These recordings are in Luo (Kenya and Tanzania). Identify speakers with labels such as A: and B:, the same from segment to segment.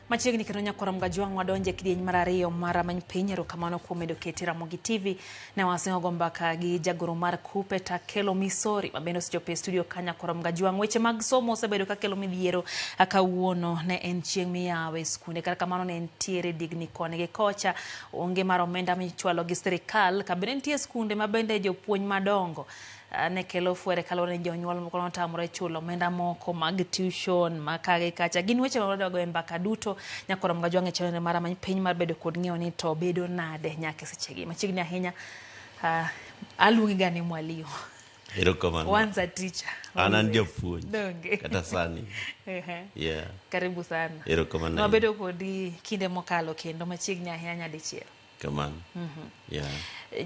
A: Machiegni kendo nyakwar Mgajwang' wadonje kidieny mar ariyo mar Rameny Piny. Erokamano kuom medo keti Ramogi TV. Ne wasengo mbaka gi jagoro mar Kuppet Akelo Misori ma bende osechopo e studio ka nyakwar Mgajwang'. Weche mag somo osebedo ka kelo midhiero kawuono ne en chieng' miyawe skunde. Kata kamano ne nitiere digni koni gi kocha, onge mar omenda michwalo gi sirikal. Ka bende nitie skunde ma bende jopuonj madongo ne kelo fwere kaluwore ni jonyuol moko notamore chulo omenda moko mag tuition ma ka gi kacha. Gin weche ma wadwa goyo mbaka duto nyakwar Mgajwang' e chenro mar Rameny Piny mar bedo kod ng'eyo ni to bedo nade nyaka e sechegi. Machiegni ahinya aluongi ga ni mwalimu.
B: Erokamano.
A: Once a teacher.
B: An japuonj.
A: Donge.
B: Kata sani. Yeah.
A: Karibu sana.
B: Erokamano.
A: Wabedo kodi kinde mokalo kendo machiegni ahinya nyadichiel.
B: Kamano. Yeah.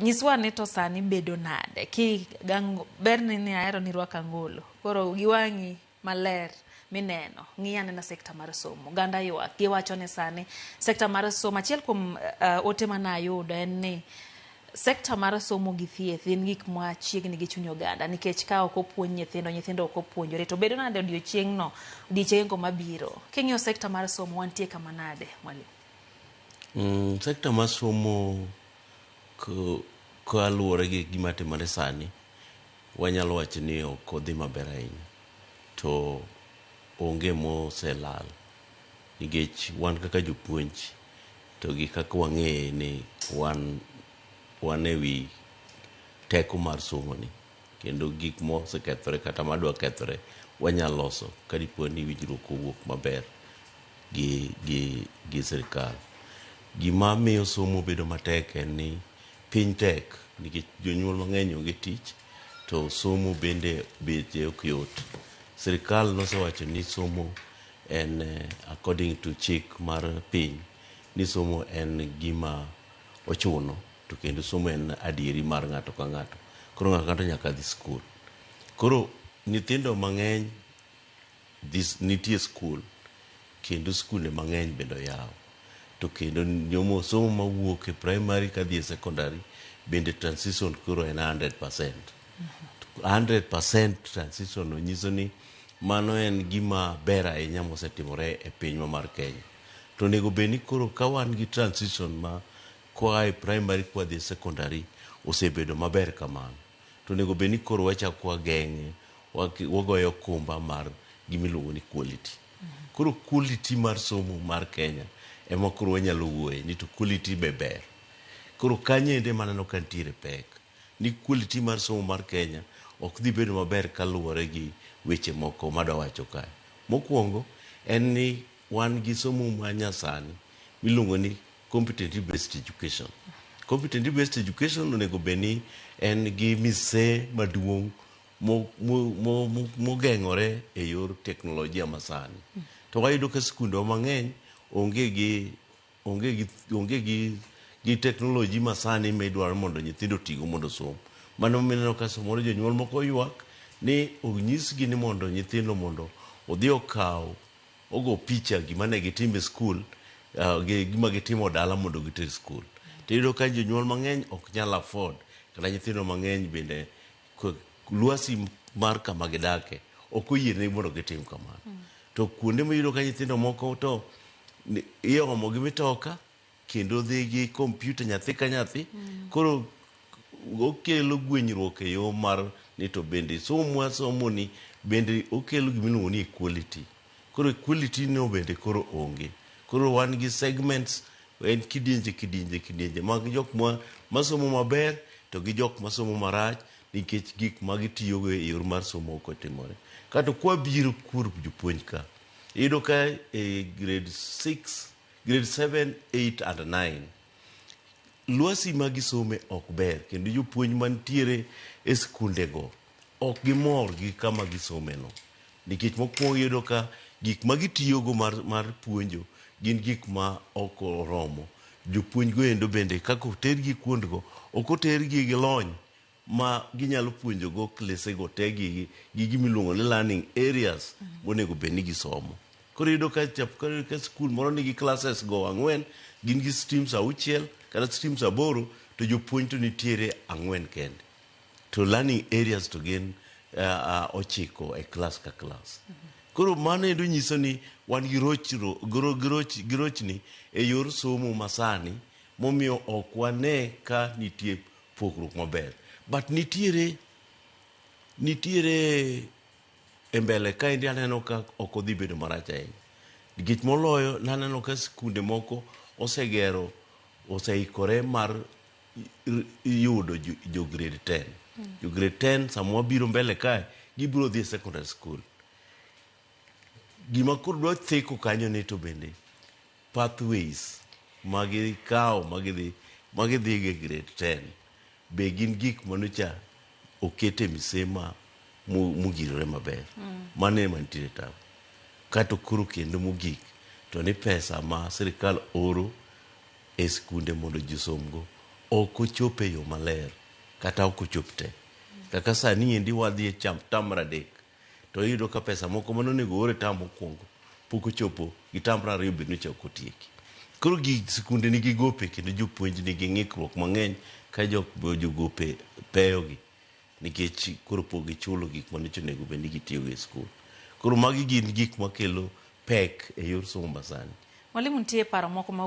A: Nyiswa ni to sani bedo nade ki gango berni ni ahero ni rwako angolo koro gi wang'i maler mineno ng'i anena sekta mar somo oganda ywak giwacho ni sani sekta mar somo achiel kuom ote mane ayudo en ni sekta mar somo gi thieth gin gik machiegni gi chuny oganda nikech ka ok opuonj nyithindo nyithindo ok opuonjore to bedo nade odiochieng'no odiochieng'go mabiro king'iyo sekta mar somo wantie kama nade mwalimu?
B: Sekta mar somo kaluwore gi gima timore sani, wanyalo wacho ni ok odhi maber ahinya. To onge moselal nikech wan kaka jopuonj to gi kaka wang'eye ni wan e wi teko mar somo ni kendo gik mosekethore kata madwa kethore wanyalo loso ka dipo ni winjruok owuok maber gi sirikal. Gima miyo somo bedo matek en ni piny tek nikech jonyuol mang'eny onge tich to somo bende beche ok yot. Sirikal nosewacho ni somo en according to chik mar piny ni somo en gima ochuno to kendo somo en adieri mar ng'ato ka ng'ato. Koro ng'ato ka ng'ato nyaka dhi skul. Koro nyithindo mang'eny nitie skul kendo skunde mang'eny bende oyaw. To kendo somo mawuok e primary kadhi e secondary bende transition koro en 100%. 100% transition no nyiso ni mano en gima ber ahinya mosetimore e pinywa mar Kenya. To onego bed ni koro ka wan gi transition ma koa e primary kwadhi e secondary osebedo maber kamano. To onego bed ni koro wachako wageng'e, wagoyo okumba mar gimiluongo ni quality. Koro quality mar somo mar Kenya ema koro wanyalo wuoye ni to quality be ber. Koro kanyo ende maneno ka nitiere pek. Ni quality mar somo mar Kenya ok dhi bedo maber kaluwore gi weche moko madwa wacho kae. Mokwongo en ni wan gi somo ma nyasani miluongo ni competency based education. Competency based education onego bed ni en gi mise maduong' mogeng'ore e yor teknolojia masani. To wayudo ka skundewa mang'eny onge gi teknoloji masani midwaro mondo nyithindo otigo mondo osom. Mano mineno ka samoro jonyuol moko ywak ni onyisgi ni mondo nyithindo mondo odhi okaw ogo picha gima ne gitimo e skul gi gima gitimo dala mondo giter skul. Tiyudo ka jonyuol mang'eny ok nyal afford kata nyithindo mang'eny bende lwasi mar kama gidake ok oyienegi mondo gitim kamano. To kuonde miyudo ka nyithindo moko to iomo gi mitoka kendo dhi gi kompyuta nyathi ka nyathi. Koro okelo gwenyruok e yo mar ni to bende somo mwasomo ni bende okelo gimiluongo ni equality. Koro equality no bende koro onge. Koro wan gi segments en kidienje kidienje kidienje mag jok masomo maber to gi jok masomo marach nikech gik ma gitiyogo e yor mar somo ok otimore. Kato kwabiro kuom jopuonj ka, iyudo ka e grade 6, grade 7, 8 and 9 lwasi ma gisome ok ber kendo jopuonj mantiere e skundego ok gimor gi kama gisome no. Nikech mokwongo iyudo ka gik ma gitiyogo mar puonjo gin gik ma ok oromo. Jopuonj go endo bende kaka otergi kuondgo, ok otergi gi lony ma ginyalo puonjogo klesego te gi gimiluongo ni learning areas monego bed ni gisomo. Koro iyudo ka skul moro nigi classes go ang'wen, gin gi streams auchiel kata streams aboro, to jopuonj to nitiere ang'wen kende. To learning areas to gin 9 e klas ka klas. Koro mano endo nyiso ni wan gi rochro, gi rochni e yor somo masani momiyo ok wane ka nitie pogruok maber. But nitiere e mbele kaendi aneno ka ok odhi bedo marach ahinya. Nikech moloyo naneno ka skunde moko osegero oseikore mar yudo jo grade 10. Jo grade 10 sama wabiro mbele kae gibiro dhi e secondary school. Gima koro dwa theko kanyo ni to bende pathways magikawo magidhi e grade 10 be gin gik manocha okete mise ma mogirore maber. Mano ema nitiere tabu. Kato koro kendo mogik to ni pesa ma sirikal oro e skunde mondo ji osomgo ok ochop e yo maler kata ok ochop te. Kaka sani endi wadhi e cham term mar adek to iyudo ka pesa moko manonego or e term mokwongo pok ochopo gi term mar ariyo bende nyocha ok otieki. Koro gi skunde nigi gope kendo jopuonj nigi ng'ikruok mang'eny ka jok jogope peyogi nikech koro pok gichulo gik manyocha onego bed ni gitiyogo e skul. Koro magi gin gik makelo pek e yor somo masani.
A: Mwalimu, nitie paro moko ma